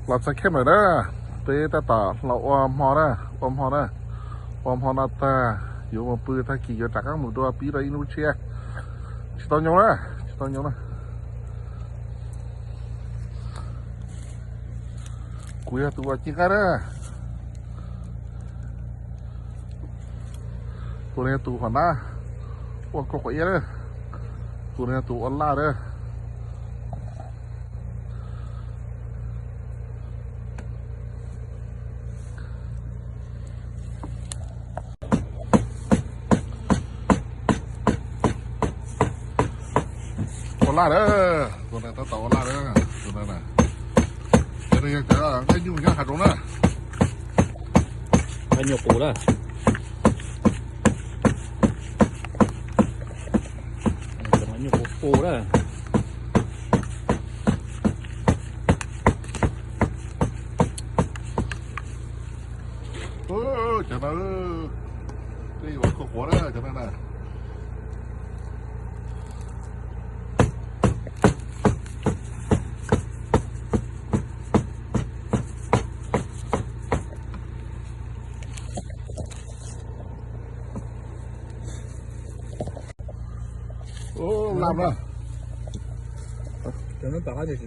Los txog khej lawm na, peb tab tom los ua hmo na, ua hmo na, ua hmo no tag yuav mus pw, tag kis yuav rov qab mus dua pib rau ib hnub tshiab. Tsis tau nyob na, tsis tau nyob na. Kuv yog tus ua ci nqaij na. Tus no yog tus hov na, ua koj quav iab na. Tus no yog tus ua laj na. Ua laj na, tus no tab tom ua laj na, tus no na. Cov no yog cov nqaij nyuj nyob hav zoov na. Nqaij nyuj qus na. Cov nqaij nyuj qus qus na. Cov no, peb yuav kho quav na cov no na. Lam na. Cov no tom qab tiag.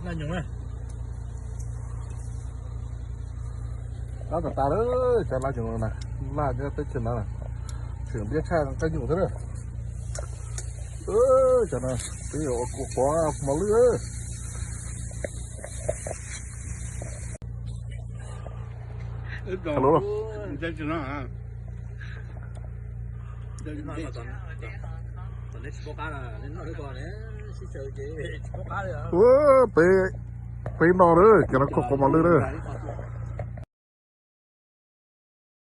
Laj nyoos na. Laj tas tas lawm, cov laj nyoos na, laj nyob teb chaws no tseem npiab tshaj nqaij nyuj thiab na. Cov no peb yuav ua kua quav mos lwj. Ua, peb, peb no na, cov no kho quav mos lwj na.